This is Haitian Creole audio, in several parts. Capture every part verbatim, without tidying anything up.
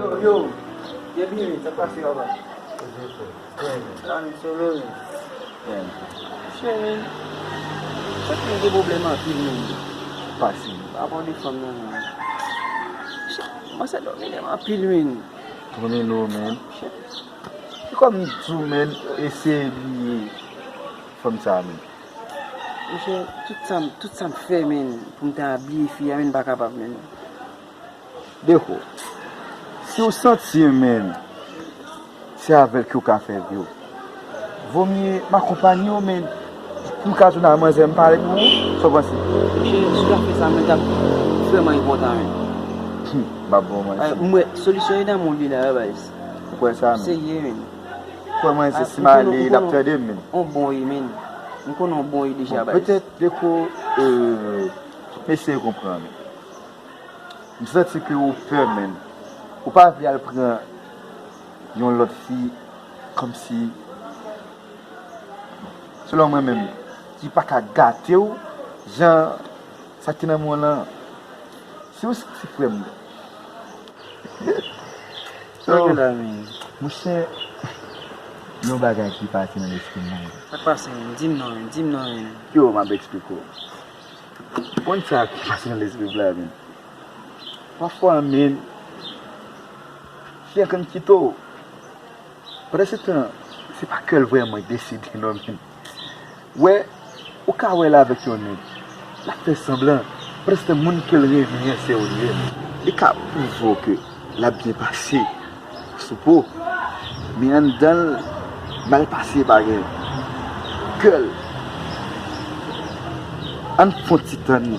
Yo, yo, byen byen, sa k pase, papa? Sa men solo, men. Cheri, chak moun gen pwoblèm anpil, men. Pase. Pa pran de fanm nan, men. Mwen se domine m anpil, men. Domine w, men. Cheri. Se kòm m di w, men, eseye bliye fanm sa, men. Monchè, tout sa m, tout sa m fè, men, pou m ta bliye fi a, men, m pa kapab, men. Deko, si w santi, men, se avè l ke w ka fè vi w, vomye m akonpanye w, men, pou m ka tounen a manzè m pale pou ou, sa w panse? Monchè, si w ta fè sa, men, t ap vrèman enpòtan, men. M ap bon manti. Mwen, solisyon e nan mond li la, wi, baz. Ou kwè sa, men? Serye, men. Kwè mwen, se si m ale, l ap tande m, men. On bon ye, men. M konnen on bon ye deja, baz. Petèt, Deko, euh, m eseye konprann ou. M santi ke ou pè, men. Ou pa vle al pran yon lòt fi, kòmsi, selon mwen menm, ki pa ka gate w, jan sa ki nan men w lan. Si w santi frè m, So, monchè, yon bagay ki pase nan lespri m la. Sa k pase, men? Di m non, men. Di m non, men. Yo, m ap eksplike w. Konn sa ki pase nan lespri m la, men. Pafwa, men, fi an konn kite w. Pandan se tan, se pa kè l vrèman deside, non, men. Wè, ou ka wè l avèk yon nèg. L ap fè sanblan. Pandan se tan, moun ke l renmen an, se ou l ye. Li ka pwouve w ke l ap byen pase sou po. Men anndan l, mal pase pa gen. Kè l. Ann fè yon ti tann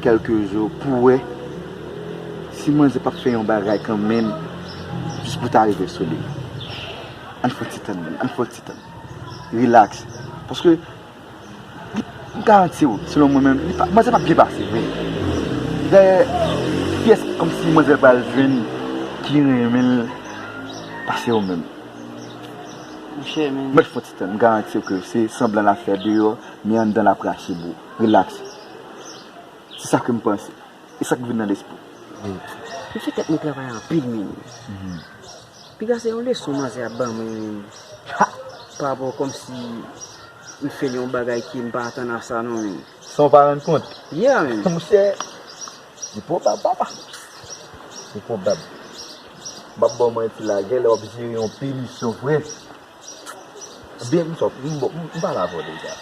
kèlke jou pou wè si manzè p ap fè yon bagay kanmenm, jis pou ta rive sou li. Ann fè yon ti tann, ann fè yon ti tann. Rilaks. Paske, li, m garanti w, selon mwen menm, li pa, manzè p ap byen pase vre. Dayè, kiyès kòmsi manzè pral jwenn ki renmen l pase ou menm? Monchè, men. Mèt fè yon ti tann, m garanti w ke se sanblan l ap fè deyò, men anndan l ap rache bou. Rilaks. Se sa ke m panse. E sa k vin nan lespri m. Wi. Li fè tèt mwen travay anpil, men. Mhm. Piga se yon leson manzè ap ban mwen, men. Ha! Pa rapò kòmsi m fè l yon bagay ke m pa atann a sa, non, men. San w pa rann kont? Yeah, men. Monchè, li pwobab, papa. Li pwobab. M ap ba w manti la, genlè w ap jere yon pinisyon vre. Byen, m sòt, m, m, m pale avè w deja.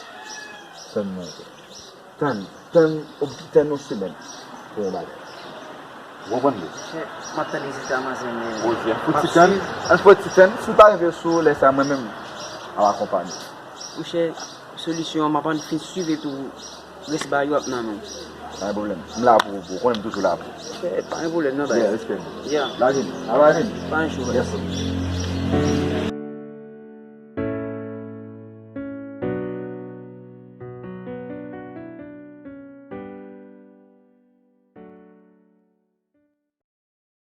Tann mwen. Tann, tann, ob-, tann yon semèn pou yon bagay. Ou konprann li? Chè, m ap tann rezilta manzè m, men. Poze, ann fouti tann, ann fouti tann. Si l pa rive sou ou, lè sa a, mwen menm, m ap akonpanye w. Monchè, solisyon an, m ap ann fin swiv epi w, rès bagay yo ap nan men w. Pa gen pwoblèm. M la pou ou, bro. Ou konnen m toujou la pou ou. Chè, pa gen pwoblèm, non, baz. Yeah, respè, bro. Yeah. Lage m. Lage m. Pa gen chou, baz. Yes, sir.